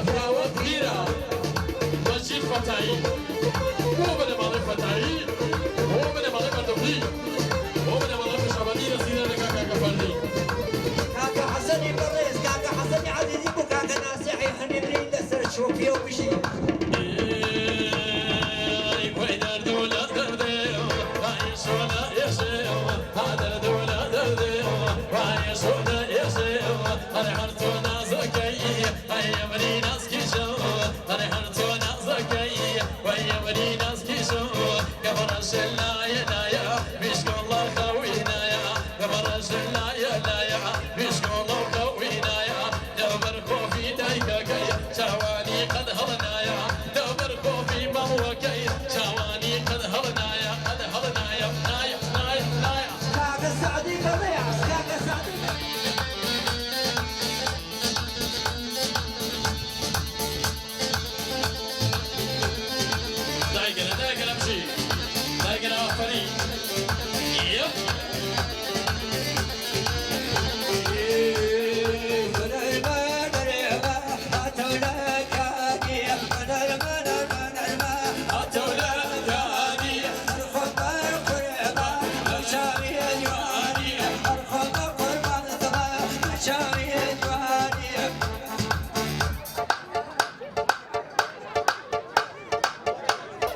پیاوە پیرە مەجید فەتایی بۆ بنەماڵەی فەتایی بۆ بنەماڵەی مەردۆخی بۆ بنەماڵەی خۆشابادی دەستگیران دەکا کاکە فەردی. کاکە حەسەنی بەڕێز کاکە حەسەنی عەزیزی بۆ کاکە ناسیحی هەنیمرین لەسەر شۆپیەو بژی. ئەی وەی دەرد و لە دەردێ وای شۆ لە ئێشێ ها دەرد و لە دەردێ وای شۆ لە ئێشێ ئەرێ هەر تۆ نازەکەی ئەی ئەمری ناسکیشم ئەرێ هەر تۆ نازەکەی وەی ئەمری ناسکیشم کە بەڕەشێ لایە لایە میشکۆڵە خەوینایە کە بەڕەشێ لایە لایە میشکۆڵە خەوینایە لەبەر خۆفی دایکەکەی چاوانی قەد هەڵنایە لەبەر خۆفی ماڵەکەی چاوانی قەد هەڵنایە قەد هەڵنایە نایە نایە نایە. کاکە سەعدی بەڕێز کاکە سەعدی. دایگەرە دایگەرە بژی دایگەرە ئافەرین یەپ.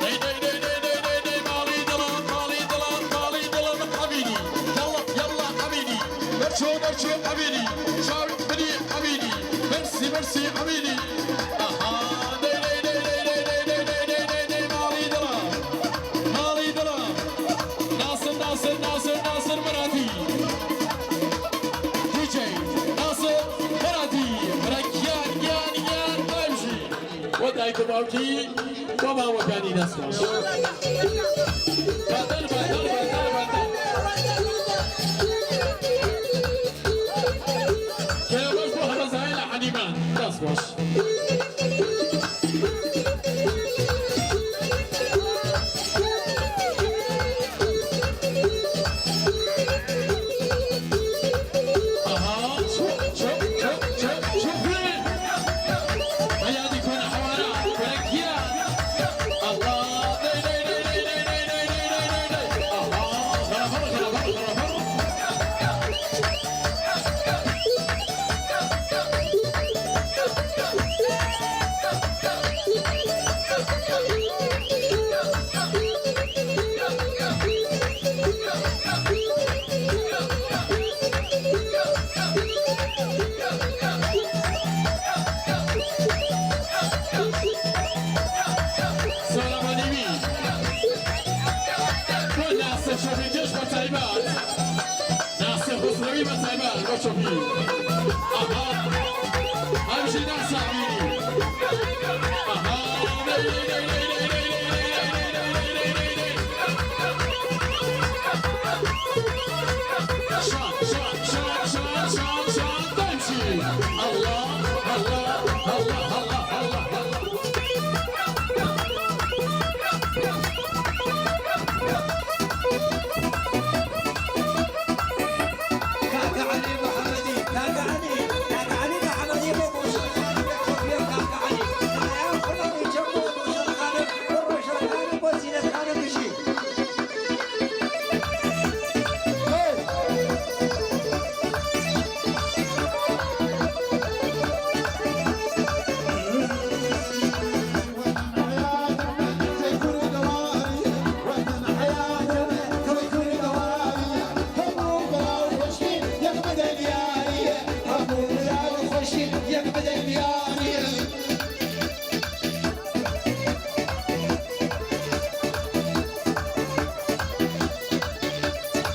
دەی دەی دەی دەی دەی دەی دەی ماڵی دڵم ماڵی دڵم ماڵی دڵم حەبیبی یەڵڵا یەڵڵا حەبیبی دەرچۆ دەرچۆ حەبیبی چاوی منی حەبیبی مەرسی مەرسی حەبیبی ئەها دەی دەی دەی دەی دەی دەی دەی دەی دەی دەی ماڵی دڵم ماڵی دڵم ناسر ناسر ناسر ناسر مەرادی دیجەی ناسر مەرادی برا گیان گیان گیان ئایبژی بۆ دایک و باوکی بۆ ماوەکانی دەستخۆش. بەدەر بەدەر بەدەر بەدەر. کێوەش بۆ هەرەزای لە حەلیمان دەستخۆش. ئەها چۆ چۆ چۆ چۆ چۆ بە یادی کۆنە حەوارە کورە گیان ئەڵڵا دەی دەی دەی دەی دەی دەی دەی دەی دەی دەی دەی ئەها غەرەفەڕ غەرەفەڕ غەرەفەڕ. سۆرەمەنیوی بۆ ناسر شۆفیکێش بە تایبەت ناسر خسرەوی بە تایبەت بۆ شۆفی ئەها هەمشی ناسر ئەمینی ئەها دەی دەی دەی دەی دەی دەی دەی دەی دەی دەی دەی دەی. شان شان شان شان شان شان دەمشی ئەڵڵا ئەڵڵا ئەڵڵا ئەڵڵا ئەڵڵا ئەڵڵا. کاکە عەلی محەمەدی کاکە عەلی کاکە عەلی محەمەدی بۆ گوڵشەن خانم لە شۆپیەو کاکە عەلی ئایان خوڵەڕی چەم بۆ گوڵشەن خانم بۆ ڕۆشەن خانم بۆ زینەت خانم بژی.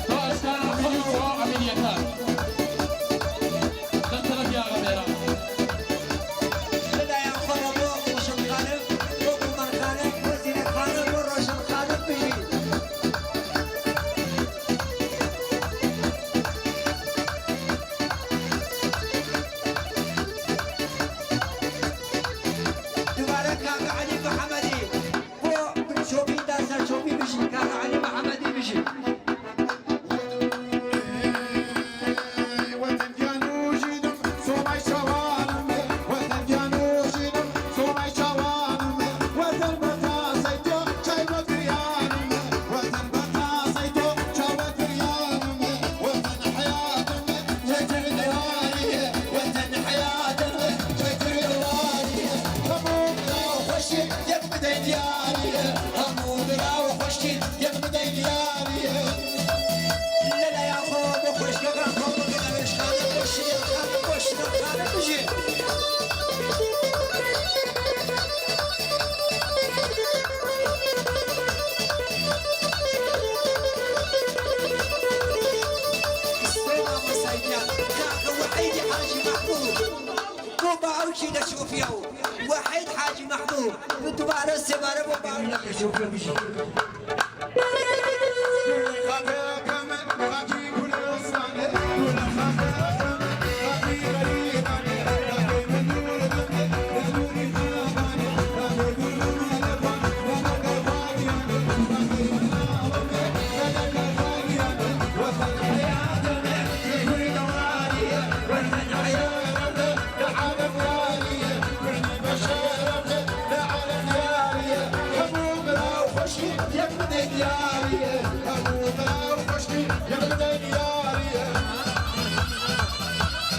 باشکار ئەمینی و تەواو ئەمینیەکان لە تەرەفی ئاغا مێران. لەلایەن خۆرە بۆ گوڵشەن خانم بۆ گوڵبەن خانم بۆ زینەت خانم بۆ ڕۆشەن خانم بژی. باوکی لە شوفیە و وەحید حاجی مەحموو دووبارە سێبارە بۆ باوکی لە شوفیە بژی.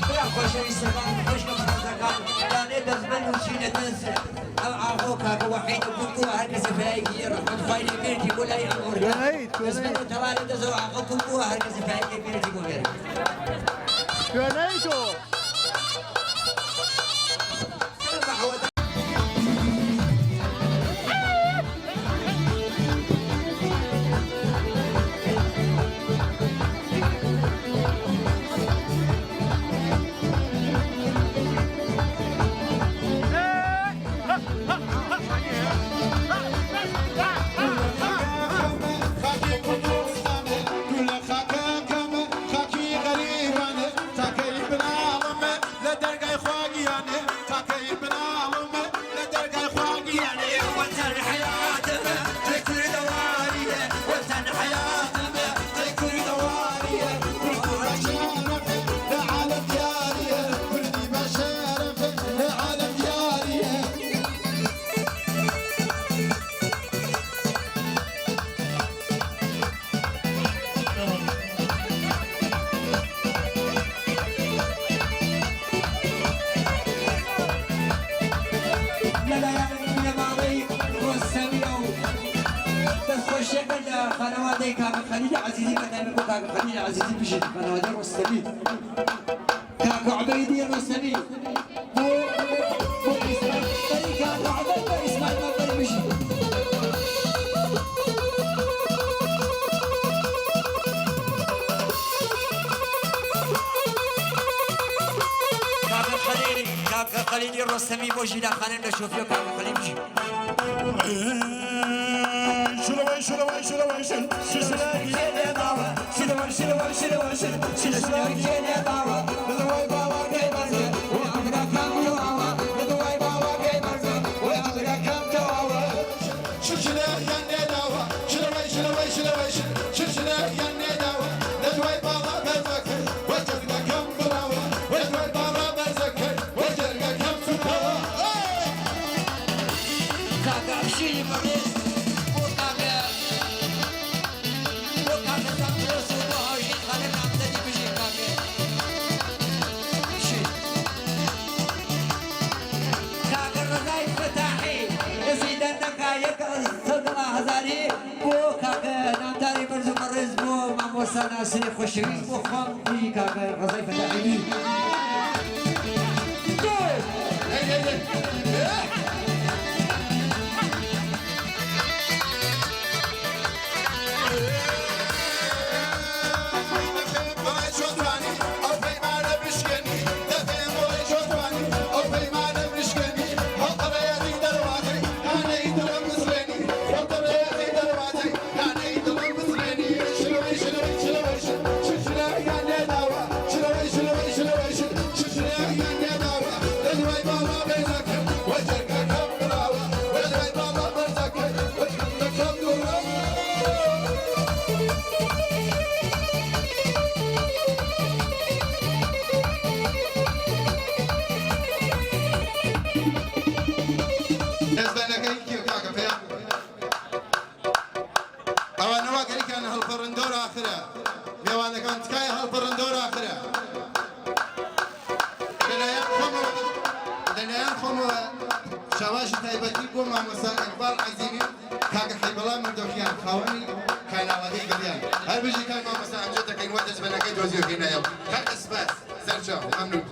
برا خۆشەویستەکان، خوشکە بەڕێزەکان، دانێ دەستبەند و چینە دەست ئەو ئاغۆ کاکە وەحید و کوک و هەر کەسێ پایەکی ڕەحمەت خوای لێ بێتی بۆ لای ئەم ئۆرگە دەستبەند و تەڵارێ دەستەوە ئاغۆ کوک و هەر کەسێ پایەکی بێتی بۆ بێرە. لەلایەن بنەماڵەی ڕۆستەمییە و دەستخۆشیەکە لە خانەوادەی کاکە خەلیل عەزیزی بە تایبەت بۆ کاکە خەلیل عەزیزی بژیت خانەوادەی ڕۆستەمی کاکە عوبەیدی ڕۆستەمی بۆ بۆ ئیسماعیل مەنبەری کاکە عوبەید بۆ ئیسماعیل مەنبەری بژیت. کاکە خەلیل کاکە خەلیلی ڕۆستەمی بۆ ژیلا خانم لە شۆفیۆ کاکە خەلیل بژی. کاکە ئەفشینی بەڕێز بۆ کاکە بۆ کاکە زاگرۆس و بۆ هاوژین خانم نامزەدی بژی کاکە ئەفشین. کاکە ڕەزای فەتاحی لە زیندانەکە یەک سەدڵا هەزاری بۆ کاکە نامداری بەرز و بەڕێز بۆ مامۆستا ناسری خۆشەویست بۆ خۆم بژی کاکە ڕەزای فەتاحی بژی. ئەوانەوە گەریکان هەڵپەڕندۆر ئاخرە مێوانەکان تکایە هەڵپەڕندۆر ئاخرە. لەلایەن خۆمەوە شاواشی تایبەتی بۆ مامۆستا ئیقباڵ عەزیمی و کاکە حەیبەڵا مردۆخیان خاوەنی کاناڵەکەی گەلیان. هەر بژی کاک مامۆستا ئەمجد دەکەین وا دەستبەنەکەی دۆزیۆکەینایەوە. کاکە سپاس سەرچاو مەمنون.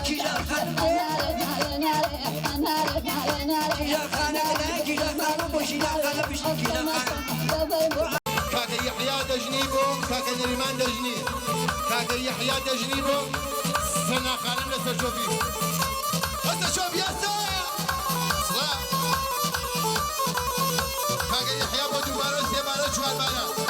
کیژان خانم بێ کیژان خانەکە کیژان خانم بۆ شیلان خانە بژی کیژان خانم. کاکە یەحیا دەژنی بۆ کاکە نەریمان دەژنی، کاکە یەحیا دەژنی بۆ سەنا خانم لەسەر چۆپی. هەستە چۆپی، هەستە. سڵا کاکە یەحیا بۆ دووبارە، سێبارە، چواربارە.